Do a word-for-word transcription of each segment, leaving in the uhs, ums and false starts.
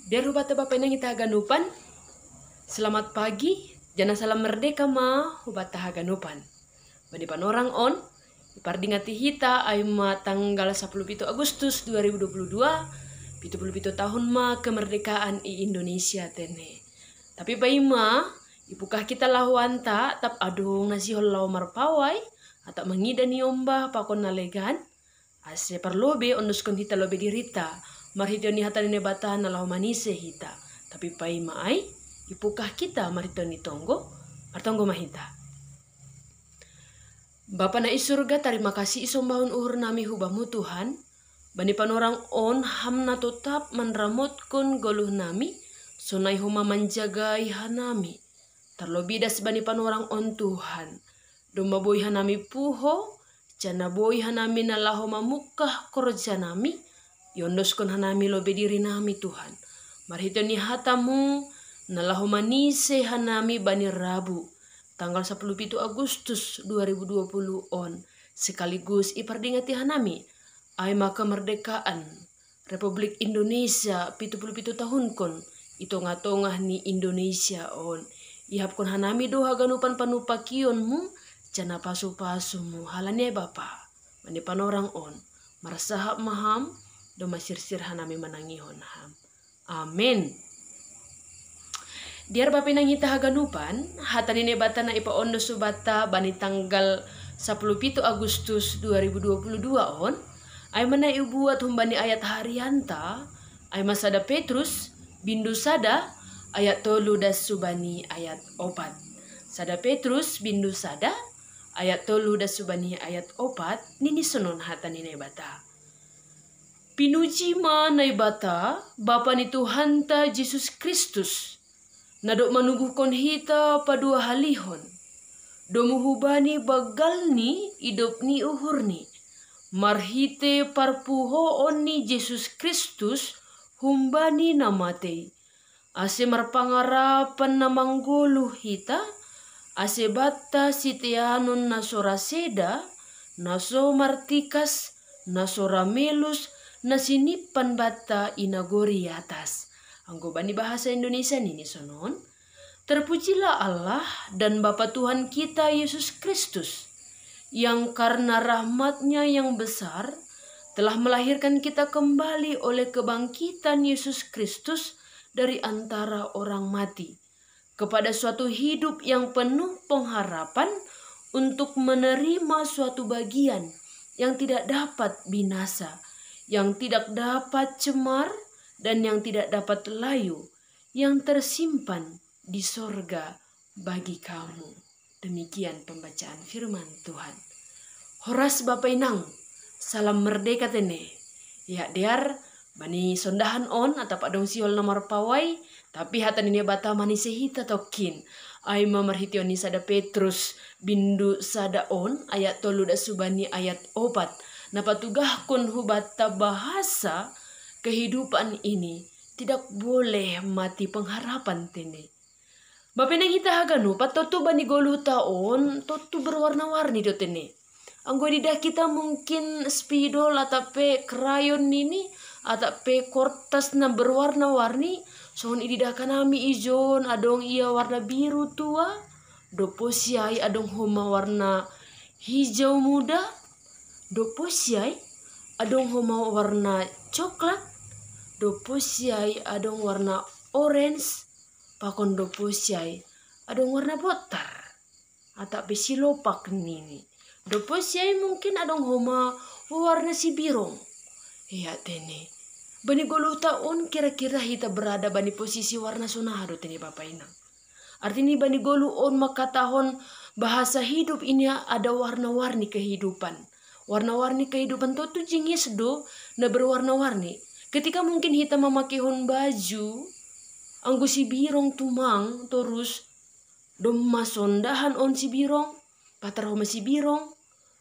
Dear hubata bapa inang hita haganupan, selamat pagi, jana salam merdeka ma hubata haganupan. Bani panorang on, ipardingati hita ai ma tanggal sapuluh pitu Agustus dua ribu dua puluh dua, pitu puluh pitu tahun ma kemerdekaan i Indonesia tene. Tapi paima, ipukah kita lahuanta, tap adong na sihol laho marpawai, atap mangida ni omba pakon na legan, ase parlobe ondoskon hita lobe dirita, marhitei ni hata ni Naibata na laho manise hita. Tapi paima ai, ipukah kita marhitei ni tonggo, martonggo ma hita. Bapa na i surga, tarima kasih isombahon uhur nami hubamu Tuhan, bani panorang on ham na totap manramotkon goluh nami, sonai homa manjagai hanami. Tarlobi das bani panorang on Tuhan. Domma boi hanami puho, jana boi hanami na laho mamungkah korja nami, iondoskon hanami lobe diri nami Tuhan. Marhitei ni hatamu, na laho manise hanami bani Rabu, tanggal sapuluh pitu Agustus dua ribu dua puluh on, sekaligus ipardingati hanami, ai ma kemerdekaan Republik Indonesia pitu puluh pitu tahunkon, i tongah-tongah ni Indonesia on. Ihapkon hanami do haganupan panupakionmu, jana pasu-pasumu halani ai Bapa. Bani panorang on, marsahap ma ham, domma sirsir hanami manangihon ham. Amen. Dear bapa inang hita haganupan, hata ni Naibata na ipaondos hubata bani tanggal sapuluh pitu Agustus dua ribu dua puluh dua on, ai ma na ibuat humbani ayat harianta, ai ma sada Petrus, bindu sada, ayat tolu das hubani ayat opat. Sada Petrus, bindu sada, ayat tolu das hubani ayat opat, nini sonon hata ni Naibata. Pinuji ma Naibata, Bapa ni Tuhanta Jesus Kristus, na dob manubuhkon hita paduahalihon, domu hubani banggal ni idop ni uhurni, marhitei parpuhoon ni Jesus Kristus humbani na matei, ase marpangarapan na manggoluh hita, ase banta siteanon na so ra seda, na so martikas, na so ra melus, na sinimpan banta i nagori atas. Anggo bani bahasa Indonesia nini sonon, Terpujilah Allah dan Bapa Tuhan kita Yesus Kristus, yang karena rahmat-Nya yang besar telah melahirkan kita kembali oleh kebangkitan Yesus Kristus dari antara orang mati, kepada suatu hidup yang penuh pengharapan untuk menerima suatu bagian yang tidak dapat binasa, yang tidak dapat cemar, dan yang tidak dapat layu, yang tersimpan di sorga bagi kamu. Demikian pembacaan firman Tuhan. Horas bapa inang, salam merdeka tene. Ya dear, bani sondahan on atap adong sihol na marpawai, tapi hata ni Naibata manise hita tongkin. Ai ma marhitei ni sada Petrus, bindu sada on, ayat tolu das hubani ayat opat, na patugahkon hubanta bahasa kehidupan ini tidak boleh mati pengharapan tene. Bapa inang hita haganupan, tontu bani goluhta on tontu berwarna-warni do tene. Anggo ididah hita mungkin spidol atap pe krayon nini, atap pe kortas na berwarna-warni, songon ididah hanami ijon adong ia warna biru tua, dob posi ai adong homa warna hijau muda, dob posi ai adong homa warna coklat, dob posi ai adong warna orange, pakon dob posi ai adong warna botar, atap pe silopak nini. Dob posi ai mungkin adong homa warna sibirong. Ia tene. Bani goluhta on kira-kira hita berada bani posisi warna sonaha do tene bapa inang. Arti ni bani goluh on mangkatahon bahasa hidup ini ada warna-warni kehidupan. Warna-warni kehidupan tontu jingis do na berwarna-warni. Ketika mungkin hita mamakeihon baju, anggo sibirong tumang torus, domma sondahan on sibirong, patar homa sibirong,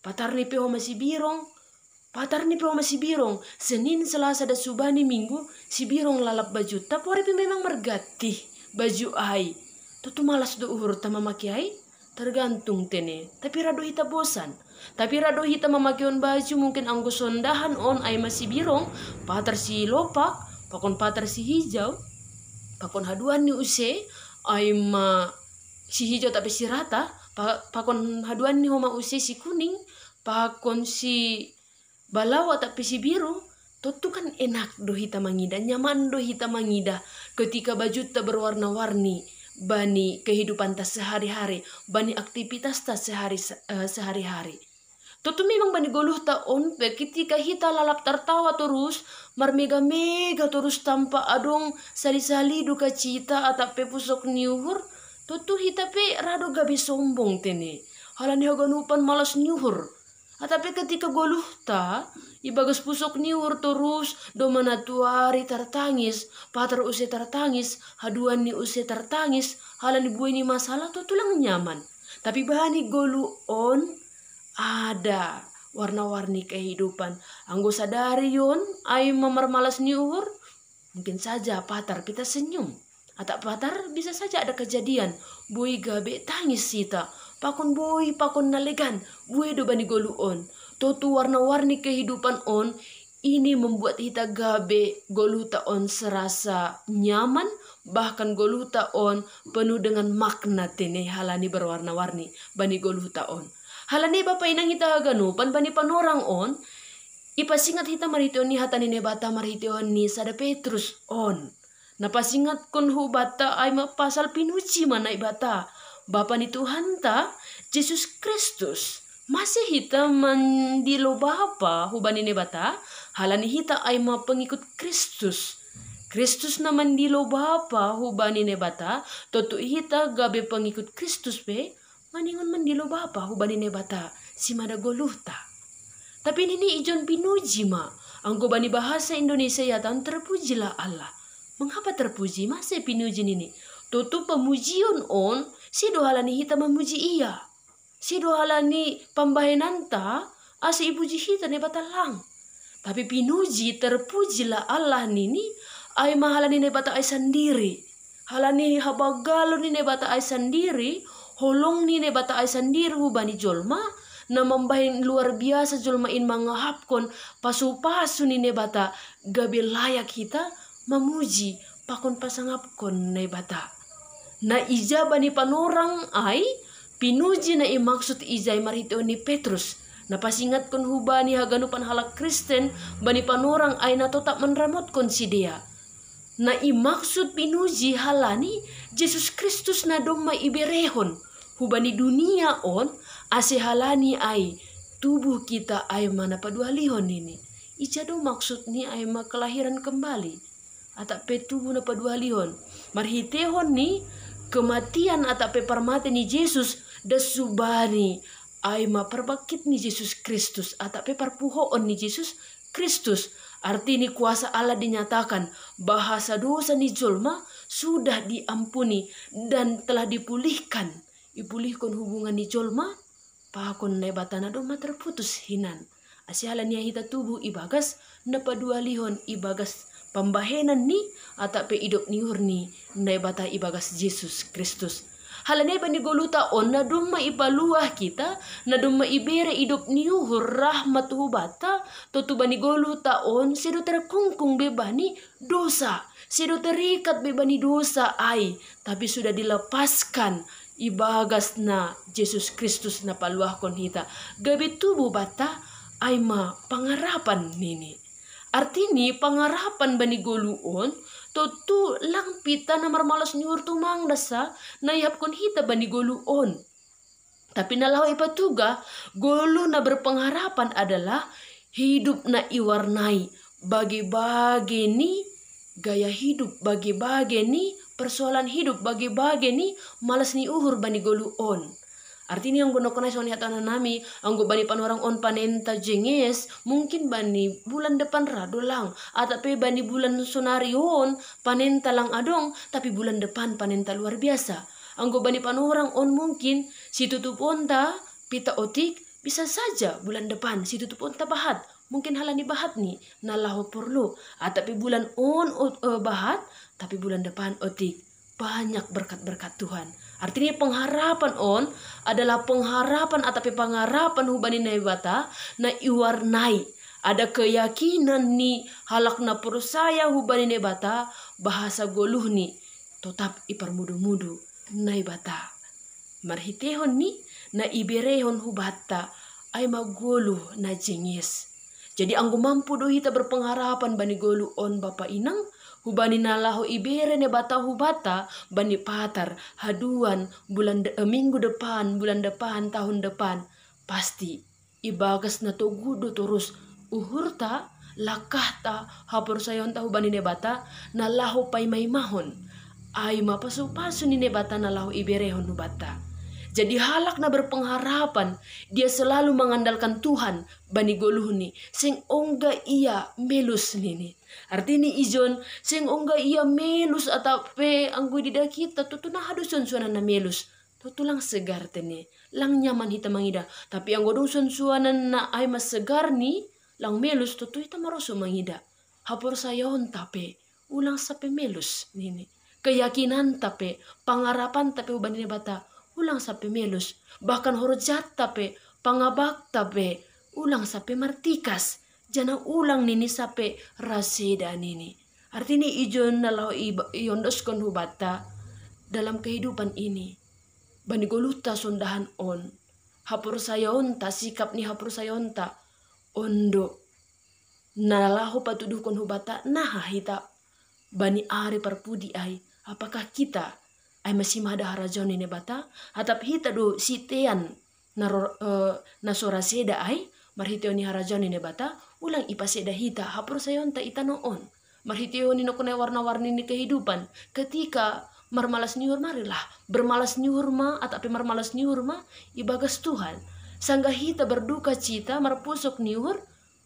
patar ni pe homa sibirong, patar ni pe homa sibirong, Senin, Selasa, das hubani Minggu, sibirong lalap bajunta, poari pe memang marganti baju ai. Tontu malas do uhurta mamake ai, tergantung tene. Tapi ra do hita bosan. Tapi ra do hita mamakeihon baju mungkin anggo sondahan on ai ma sibirong, patar silopak, pakon patar sihijau. Pakon haduan ni use, ai ma si hijau atape si rata, pa-, pakon haduan ni homa use si kuning, pakon si balau atape si biru, tontu kan enak do hita mangida, nyaman do hita mangida ketika bajutta berwarna-warni bani kehidupanta sehari-hari, bani aktivitasta sehari, eh, sehari-hari. Tontu memang bani goluhta on pe, ketika hita lalap tartawa torus, marmega-mega torus tanpa adong sali-sali dukacita atape pusok ni uhur, tontu hita pe ra do gabe sombong tene. Halani haganupan malas ni uhur. Atape ketika goluhta ibagas pusok ni uhur torus, domma natuari tartangis, patar use tartangis, haduan ni use tartangis, halani buei ni masalah, tontu lang nyaman. Tapi bani goluh on ada warna-warni kehidupan. Anggo sadari on ai ma marmalas ni uhur, mungkin saja patar pe tasenyum. Atap patar bisa saja ada kejadian, buei gabe tangis hita, pakon buei, pakon na legan, buei do bani goluh on. Tontu warna-warni kehidupan on ini membuat hita gabe goluhta on serasa nyaman, bahkan goluhta on penuh dengan makna tene halani berwarna-warni bani goluhta on. Halani bapa inang hita haganupan, bani panorang on, ipasingat hita marhitehon ni hata ni Naibata marhitehon ni sada Petrus on. Na pasingatkon hubanta ai ma pasal pinuji ma Naibata, Bapa ni Tuhanta Jesus Kristus. Mase hita mandilo Bapa hubani Naibata? Halani hita ai ma pengikut Kristus. Kristus na mandilo Bapa hubani Naibata, tontu hita gabe pengikut Kristus pe maningon mandilo Bapa hubani Naibata, simada goluhta. Tapi nini ijon pinuji ma, anggo bani bahasa Indonesia iatan terpujilah Allah. Mengapa terpuji? Mase pinuji nini? Tontu pamujion on, sedo halani hita mamuji Ia. Sedo halani pambahenanta, ase ipuji hita Naibata, lang. Tapi pinuji, terpujilah Allah nini, ai ma halani Naibata ai sandiri. Halani habanggalon ni Naibata ai sandiri, holong ni Naibata ai sandiri hubani jolma, na mambahen luar biasa jolma in mangahapkon pasu-pasu ni Naibata, gabe layak hita mamuji pakon pasangapkon Naibata. Na ija bani panorang ai, pinuji na imaksud ija i marhitehon ni Petrus, na pasingatkon hubani haganupan halak Kristen, bani panorang ai na totap manramotkon sidea. Na imaksud pinuji halani Jesus Kristus na domma iberehon hubani dunia on, ase halani ai tubuh kita ai ma na paduahalihon nini. Ija do maksud ni ai ma kelahiran kembali? Atap pe tubuh na paduahalihon marhitehon ni kematian atap pe parmate ni Jesus, das subani ai ma parbangkit ni Jesus Kristus atap pe parpuhoon ni Jesus Kristus. Arti ni kuasa Allah dinyatakan, bahasa dosa ni jolma sudah diampuni dan telah dipulihkan. Ipulihkon hubungan ni jolma pakon Naibata na domma terputus hinan. Ase halani ai hita tubuh ibagas na paduahalihon ibagas pambahenan ni atap pe idop ni uhur ni Naibata ibagas Jesus Kristus. Halani ai bani goluhta on na domma ipaluah hita, na domma ibere idop ni uhur rahmat hubanta, tontu bani goluhta on sedo terkungkung be bani dosa, sedo terikat be bani dosa ai, tapi sudah dilepaskan ibagas na Jesus Kristus na paluahkon hita, gabe tubuh banta ai ma pangarapan nini. Arti ni pangarapan bani goluh on, tontu lang pita na marmalas ni uhur tumang dasa na ihapkon hita bani goluh on. Tapi na laho ipatuga, goluh na berpengharapan adalah hidup na iwarnai bage-bage ni gaya hidup, bage-bage ni persoalan hidup, bage-bage ni malas ni uhur bani goluh on. Arti ni anggo nongkon ai songon i hatahononnami, anggo bani panorang on panenta jenges, mungkin bani bulan depan ra do lang, atap pe bani bulan sonari on panenta lang adong, tapi bulan depan panenta luar biasa. Anggo bani panorang on mungkin situtuponta pita otik, bisa saja bulan depan situtuponta bahat, mungkin halani bahat ni na laho porlu, atap pe bulan on ot-, eh, bahat, tapi bulan depan otik. Banyak berkat-berkat Tuhan. Artinya pengharapan on adalah pengharapan atap pe pangarapan hubani Naibata na iwarnai. Ada keyakinan ni halak na porsaya hubani Naibata, bahasa goluh ni totap iparmudu-mudu Naibata. Marhitehon ni na iberehon hubatta ai ma goluh na jengges. Jadi anggo mampu do hita berpengharapan bani goluh on bapa inang, hubani na laho ibere Naibata hubata bani patar, haduan, bulan de, eh, minggu depan, bulan depan, tahun depan, pasti ibagas na togu do torus uhurta, langkahta, haporsayaonta hubani Naibata na laho paimaimahon ai ma pasupasu ni Naibata na laho iberehon hubata. Jadi halak na berpengharapan, dia selalu mengandalkan Tuhan bani goluhni, seng ongga ia melus nini. Artini ijon, seng ongga ia melus atap pe anggo didakinta tutu na haduson suanan na melus. Tutu lang segar tene, lang nyaman hita mangida. Tapi anggo dong suan-suanan na ai ma segar ni, lang melus tutu hita maroso mangida. Haporsayaonta pe ulang sampe melus nini. Keyakinanta pe, pangarapanta pe hubani Naibata ulang sampe melus. Bahkan horjanta pe, pangabakta pe ulang sampe martikas. Jana ulang nini sampe raseda nini. Artini ijon na laho iondoskon hubata dalam kehidupan ini. Bani goluhta sondahan on, haporsayaonta, sikap ni haporsayaonta on do na laho patuduhkon hubata naha hita bani ari parpudi ai. Apakah hita ai masimada harajaon ni Naibata? Atap hita do sitean na, ro, eh, na so raseda ai marhitehon ni harajaon ni Naibata? Ulang ipaseda hita haporsayaonta i tano on marhitehon ni nongkon warna-warni ni kehidupan. Ketika marmalas ni uhur marilah, bermalas ni uhur ma atap pe marmalas ni uhur ma ibagas Tuhan. Sanggah hita berduka cita, marpusok ni uhur,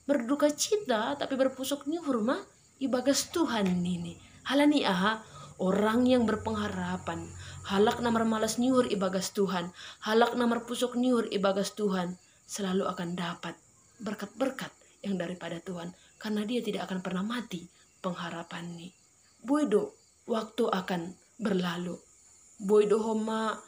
berduka cita atap pe berpusok ni uhur ma ibagas Tuhan nini. Halani aha? Orang yang berpengharapan, halak na marmalas ni uhur ibagas Tuhan, halak na marpusok ni uhur ibagas Tuhan, selalu akan dapat berkat-berkat yang daripada Tuhan, karena dia tidak akan pernah mati pengharapanni. Boi do waktu akan berlalu. Boi do homa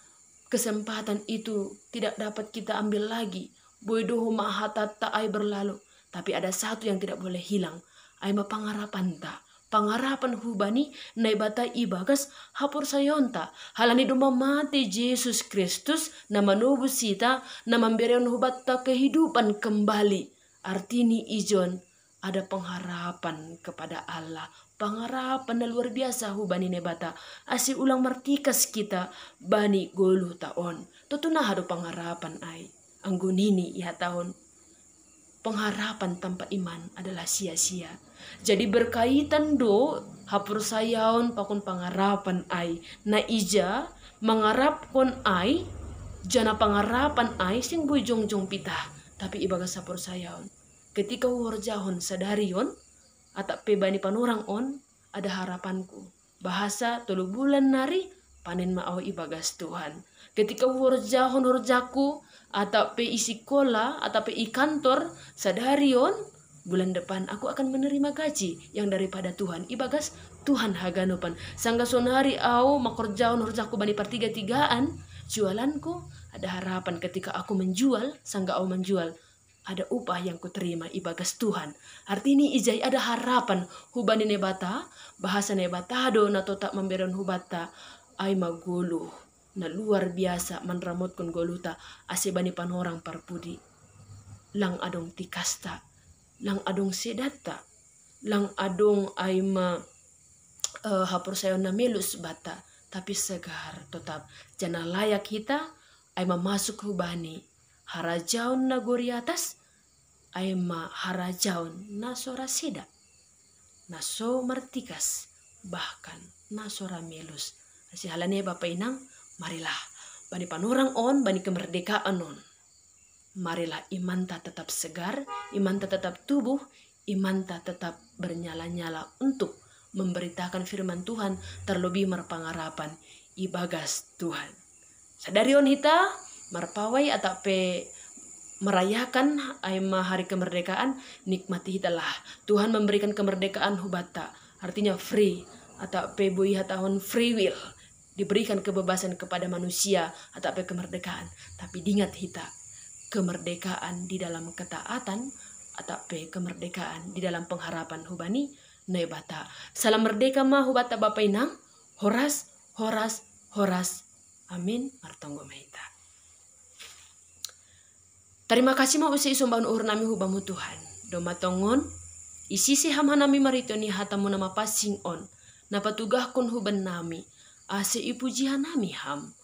kesempatan itu tidak dapat kita ambil lagi. Boi do homa hatanta ai berlalu. Tapi ada satu yang tidak boleh hilang. Ai ma pangarapanta. Pangarapan hubani Naibata ibagas haporsayaonta. Halani domma mate Jesus Kristus na manobus hita, na mamberehon hubanta kehidupan kembali. Artini ijon, ada pengharapan kepada Allah. Pengharapan na luar biasa hubani Naibata. Ase ulang martikas hita bani goluhta on. Tutu naha do pengharapan ai? Anggo nini ihatahon, pengharapan tanpa iman adalah sia-sia. Jadi berkaitan do haporsayaon pakon pangarapan ai. Na ija mangarapkon ai, jana pangarapan ai seng boi jongjong pitah, tapi ibagas haporsayaon. Ketika huhorjahon sadari on, atap pe bani panorang on, ada harapanku. Bahasa tolu bulan nari panen ma au ibagas Tuhan. Ketika huhorjahon horjaku, atap pe i sikola, atap pe i kantor, sadari on, bulan depan aku akan menerima gaji yang daripada Tuhan, ibagas Tuhan haganupan. Sanggah sonari au mangkorjahon horjaku bani partiga-tigaan, jualanku, ada harapan ketika aku menjual, sanggah au manjual, ada upah yang kuterima ibagas Tuhan. Artini ijai ada harapan hubani Naibata, bahasa Naibata do na totap mamberehon hubanta, ai ma goluh na luar biasa manramotkon goluhta, ase bani panorang parpudi lang adong tikasta, lang adong sedanta, lang adong ai ma, eh, haporsayaon na melus banta, tapi segar totap, jana layak hita ai ma masuk hubani harajaon na gori atas, ai ma harajaon na so raseda, na so martikas, bahkan na so ra melus. Ase halani bapa inang, marilah, bani panorang on, bani kemerdekaan on, marilah imanta tetap segar, imanta tetap tubuh, imanta tetap bernyala-nyala untuk memberitakan firman Tuhan, terlebih marpangarapan ibagas Tuhan. Sadari on hita marpawai atap pe merayakan ai ma hari kemerdekaan, nikmati hitalah. Tuhan memberikan kemerdekaan hubanta, artinya free, atap pe boi hatahon free will, diberikan kebebasan kepada manusia atap pe kemerdekaan. Tapi diingat hita, kemerdekaan di dalam ketaatan atap pe kemerdekaan di dalam pengharapan hubani Naibata. Salam merdeka ma hubanta bapa inang, horas Horas, horas. Amin. Martonggo ma hita. Tarima kasih ma muse i sombahon uhur nami hu Bamu Tuhan. Domma tongon, isise Ham hanami marhitei ni hataMu na mapansing on, na patugahkon hu bannami, ase ipuji hanami Ham.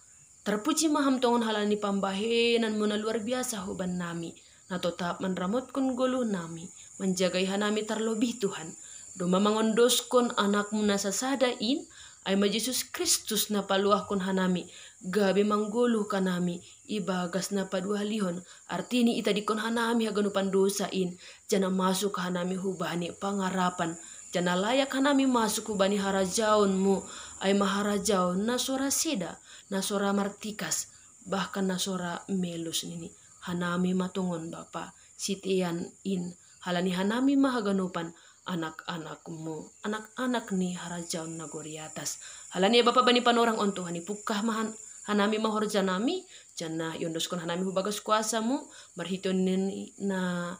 Tarpuji ma Ham tongon halani pambahenanMu na luar biasa hu bannami, na totap manramotkon goluh nami, manjagai hanami tarlobih Tuhan, domma mangondoskon AnakMu na sasada in, ai ma Jesus Kristus na paluahkon hanami, gabe manggoluh hanami ibagas na paduahalihon, artini itadingkon hanami haganupan dosa in, janah masuk hanami hubani pangarapan, janah layak hanami masuk hubani harajaonMu, ai ma harajaon na so ra seda, na so ra martikas, bahkan na so ra melus nini. Hanami ma tongon Bapa, sitean in, halani hanami ma haganupan anak-anakMu, anak-anak ni harajaon nagori atas. Halani Bapa bani panorang on Tuhan, ipungkah ma han-, hanami ma horjanami, janah iondoskon hanami hubagas kuasaMu, marhitei ni na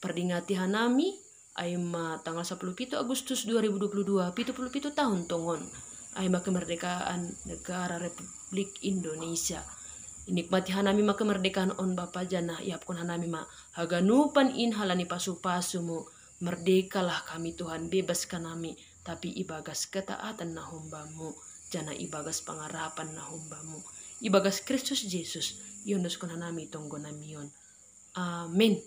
pardingati hanami, ai ma tanggal sapuluh pitu Agustus dua ribu dua puluh dua, pitu puluh pitu tahun tongon, ai ma kemerdekaan negara Republik Indonesia. Inikmati hanami ma kemerdekaan on Bapa, janah iahapkon hanami ma haganupan in halani pasu-pasuMu. Merdekalah kami Tuhan, bebas hanami, tapi ibagas ketaatan na hombaMu, janah ibagas pangarapan na hombaMu. Ibagas Kristus Jesus, iondoskon hanami tonggo nami on. Amin.